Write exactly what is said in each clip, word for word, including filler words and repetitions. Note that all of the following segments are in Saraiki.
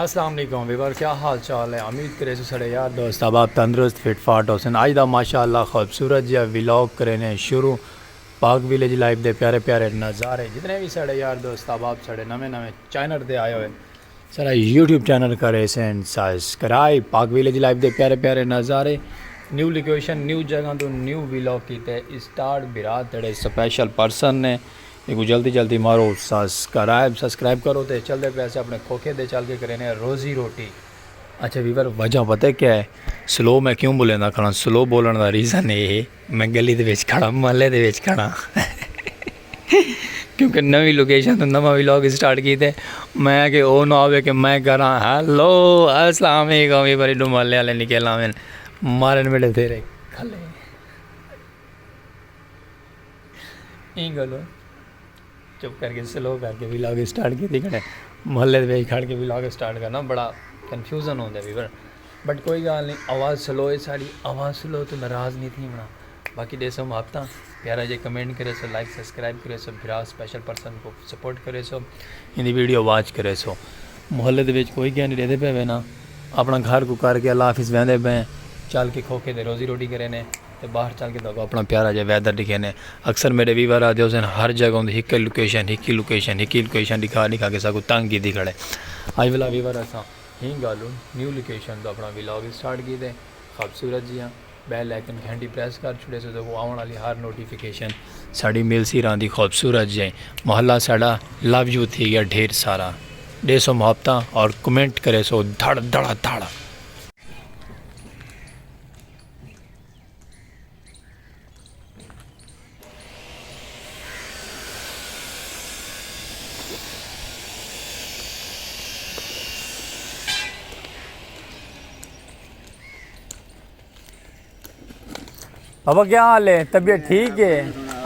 السلام علیکم ویور، کیا حال چال ہے؟ امید کرے سو سڑے یار دوست احباب تندرست فٹ فاٹ ہوسن۔ آج دا ماشاءاللہ خوبصورت جہا ولاگ کرینے شروع۔ پاک ویلیج لائف دے پیارے پیارے نظارے، جتنے بھی سڑے یار دوست احباب سڑے نویں نویں چینل دے آئے ہوئے، سارا یوٹیوب چینل کرے سن سبسکرائب۔ پاک ویلیج لائف دے پیارے پیارے نظارے، نیو لوکیشن، نیو جگہ تو نیو ولاگ کیتے اسٹارٹ۔ برا تیرے سپیشل پرسن نے، ایکو جلدی جلدی مارو سبسکرائب۔ سبسکرائب کرو تے چلدے پئے اسے اپنے کھوکھے دے، چل کے کرینے روزی روٹی۔ اچھا ویور، وجہ پتہ کیا ہے؟ سلو میں کیوں بولیندا کھڑا؟ سلو بولن دا ریزن اے ہے، میں گلی دے وچ کھڑا، محلے دے وچ کھڑا۔ کیونکہ نویں لوکیشن تو نواں ولاگ اسٹارٹ کیتے، میں کہ او نہ ہوے کہ میں کراں ہیلو، السلام علیکم، ویور، ایڈو محلے والے نکل آون، مارن میڈے تیرے کھلے۔ ایں گالوں چپ کر کے، سلو کر کے ولاگ اسٹارٹ کیتی کھڑے۔ محلے دے وچ کھڑ کے ولاگ اسٹارٹ کرنا بڑا کنفیوژن ہوندا ہے ویور، بٹ کوئی ڳالھ نہیں، آواز سلو ہے ساݙی، آواز سلو تو ناراض نہیں تھیوݨا۔ باقی ݙیسو محبتاں، پیارا جے کمنٹ کریسو، لائک سبسکرائب کریسو، بھرا سپیشل پرسن کو سپورٹ کریسو، ایندی ویڈیو واچ کریسو۔ محلے دے وچ کوئی کہیں نہیں ݙیہدے پئے وینا، اپݨا گھر کو کر کے اللہ حافظ ویندے پئے، چل کے کھوکھے دے روزی روٹی کرینے۔ تے ٻاہر چل کے تہاکوں اپݨا پیارا جیہا ویدر ݙکھینے۔ اکثر میݙے ویور آہدے ہوسن، ہر جگہ ہوندی ہک لوکیشن، ہک ہی لوکیشن، ہک ہی لوکیشن ݙکھا ݙکھا کے ساکوں تنگ کیتی کھڑے۔ اڄ ولا ویور اساں ہی ڳالھوں نیو لوکیشن توں اپݨا ولاگ اسٹارٹ کیتے۔ خوبصورت جیہاں بیل آئیکن گھنٹی پریس کر چھوڑیسو، تہاکوں آوݨ والی ہر نوٹیفیکیشن ساݙی ملسی رہندی خوبصورت جیہاں۔ محلہ ساݙا لو یو تھی ڳیا ڈھیر سارا۔ ݙیسو محبتاں اور کمنٹ کریسو دھڑ دھڑا دھڑ۔ بابا، کیا حال ہے؟ طبیعت ٹھیک ہے؟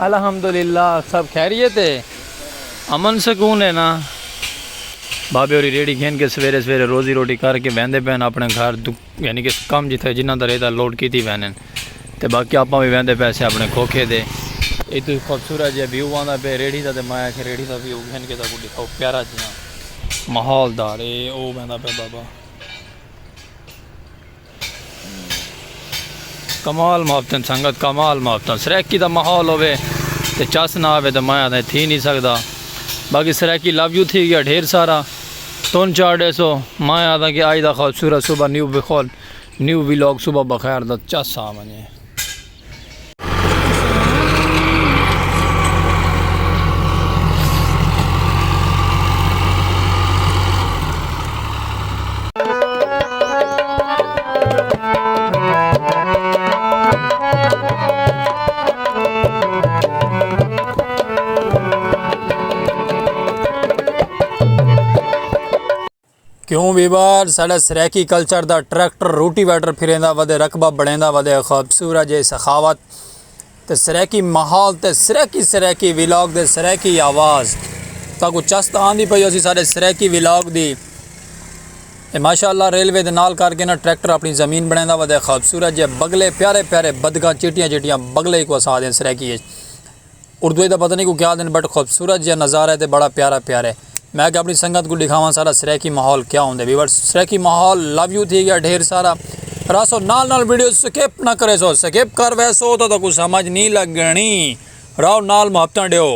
الحمدللہ، سب خیریت ہے؟ امن سکون ہے نا؟ بابے ہوری ریڑھی گھن کے سویرے سویرے روزی روٹی کر کے ویندے پئن اپݨے گھر، دک-، یعنی کہ کم جتھے جنہاں دا رہدا لوڈ کیتی ویندن۔ تے باقی آپاں وی ویندے پئے سے اپݨے کھوکھے دے۔ اتوں خوبصورت جیہا ویو آندا پئے ریڑھی دا، تے میں آکھیا ریڑھی دا ویو گھن کے تہاکوں ݙکھاؤ، پیارا جیہاں ماحول دار اے۔ او ویندا پئے بابا۔ کمال محبتاں سنگت، کمال محبتاں۔ سرائیکی دا ماحول ہووے تے چس نہ آوے تے میں آہداں تھی نہیں سڳدا۔ باقی سرائیکی لو یو تھی ڳیا ڈھیر سارا۔ تن چار ݙیسو، میں آہداں کہ اڄ دا خوبصورت صبح نیو بخول، نیو ولاگ صبح بخیر دا چس آ ونڄے۔ کیوں ویور، ساݙا سرائیکی کلچر دا ٹریکٹر روٹی ویٹر پھریندا ودے، رقبہ بݨیندا ودے، خوبصورت جے سخاوت تے سرائیکی ماحول تے سرائیکی، سرائیکی ولاگ دے سرائیکی آواز تہاکوں چس تاں آندی پئی ہوسی ساݙے سرائیکی ولاگ دی۔ اے ماشاءاللہ ریلوے دے نال کر کے نا ٹریکٹر اپݨی زمین بݨیندا ودے، خوبصورت جے بگلے، پیارے پیارے بدگاں، چٹیاں چٹیاں بگلے کوں اساں آہدے سرائیکی اچ۔ اردو دا پتہ نہیں کو کیا آہدن، بٹ خوبصورت جیہا نظارہ ہے تے بڑا پیارا پیارا ہے۔ میں کہ اپݨی سنگت کو ݙکھاواں سارا سرائیکی ماحول کیا ہوندے۔ ویور، سرائیکی ماحول لو یو تھی ڳیا ڈھیر سارا۔ راسو نال نال ویڈیو سکپ نہ کریسو، سکپ کر ویسو تاں تہاکوں سمجھ نہیں لڳݨی۔ راہو نال محبتاں ݙیو۔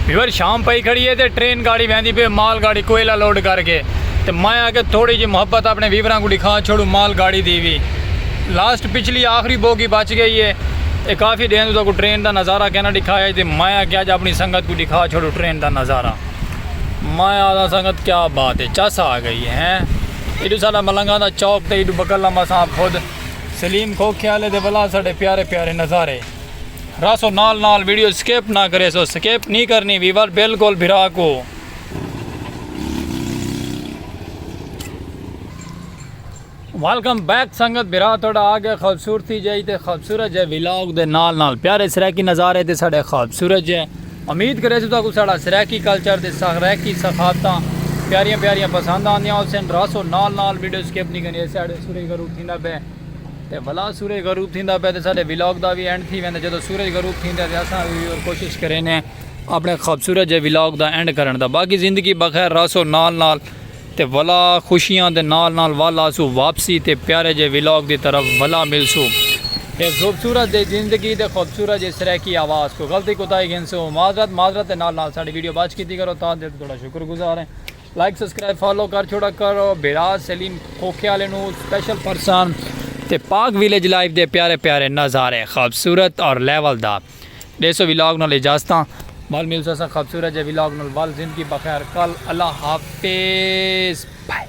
ویور، شام پئی کھڑی ہے تے ٹرین گاڑی ویندی پئی، مال گاڑی کوئلہ لوڈ کر کے۔ تے میں آکھیا تھوڑی جی محبت اپنے ویوراں کوں ݙکھا چھوڑوں، مال گاڑی دی وی لاسٹ پچھلی آخری بوگی بچ ڳئی ہے۔ اے کافی ݙینھ توں تہاکوں ٹرین دا نظارہ کینا ݙکھایا ہے، تے میں آکھیا اڄ اپݨی سنگت کوں ݙکھا چھوڑوں ٹرین دا نظارہ۔ میں آکھدا سنگت کیا بات ہے، چس آ ڳئی ہے۔ ایݙو ساݙا ملنگاں دا چوک تے ایݙو بکل لمبا ساں خود سلیم کھوکھے والے دے ولا ساݙے پیارے پیارے نظارے۔ راسو نال نال ویڈیو سکپ نہ کریسو، سکپ نہیں کرنی ویور، بالکل بھرا کو۔ ویلکم بیک سنگت بھرا، تہاݙا آ ڳئے خوبصورتی جئی تے خوبصورت جے ولاگ دے نال نال پیارے سرائیکی نظارے تے ساݙے خوبصورت جے۔ امید کریسوں تہاکوں ساݙا سرائیکی کلچر تے سرائیکی ثقافتاں پیاریاں پیاریاں پسند آندیاں ہوسن۔ راسو نال نال ویڈیو سکپ نہیں کرنی، ساݙے سورج غروب تھیندا پئے۔ تے ولا سورج غروب تھیندا پئے تے ساݙے ولاگ دا وی اینڈ تھی ویندا۔ جدوں سورج غروب تھیندا تے اساں وی اور کوشش کرینے اپݨے خوبصورت جے ولاگ دا اینڈ کرݨ دا۔ باقی زندگی بخیر، راسو نال نال تے ولا خوشیاں دے نال نال ول آسو واپسی تے پیارے جے ولاگ دی طرف ولا ملسو۔ اے خوبصورت دے زندگی دے خوبصورت جے سرائیکی آواز کوں غلطی کوتاہی گھنسوں معذرت، معذرت دے نال نال ساݙی ویڈیو واچ کیتی کرو، تاں دل توں تہاݙا شکر گزار ہیں۔ لائک، سبسکرائب، فالو کر چھوڑا کرو بھرا سلیم کھوکھے والے نوں، سپیشل پرسن تے پاک ویلیج لائف دے پیارے پیارے نظارے خوبصورت اور لیول دا۔ ݙیسو ولاگ نال اجازتاں، ول ملسوں اساں خوبصورت جے ولاگ نال۔ ول زندگی بخیر کل، اللہ حافظ، بائے۔